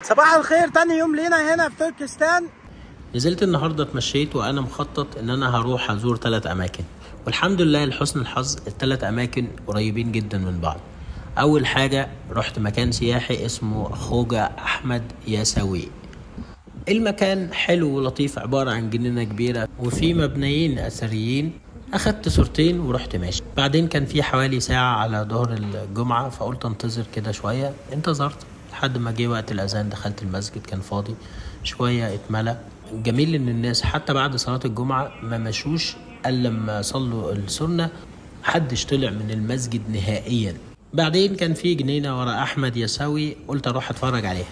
صباح الخير، تاني يوم لينا هنا في تركستان. نزلت النهارده اتمشيت وانا مخطط ان انا هروح ازور 3 اماكن، والحمد لله لحسن الحظ ال3 اماكن قريبين جدا من بعض. اول حاجة رحت مكان سياحي اسمه خوجة احمد ياسوي. المكان حلو ولطيف، عبارة عن جنينة كبيرة وفي مبنيين اثريين. اخدت صورتين ورحت ماشي. بعدين كان في حوالي ساعة على ظهر الجمعة، فقلت انتظر كده شوية. انتظرت لحد ما جه وقت الاذان، دخلت المسجد كان فاضي شوية اتملى. جميل ان الناس حتى بعد صلاة الجمعة ما مشوش الا لما صلوا السنة، محدش طلع من المسجد نهائيا. بعدين كان في جنينة ورا احمد يساوي، قلت اروح اتفرج عليها.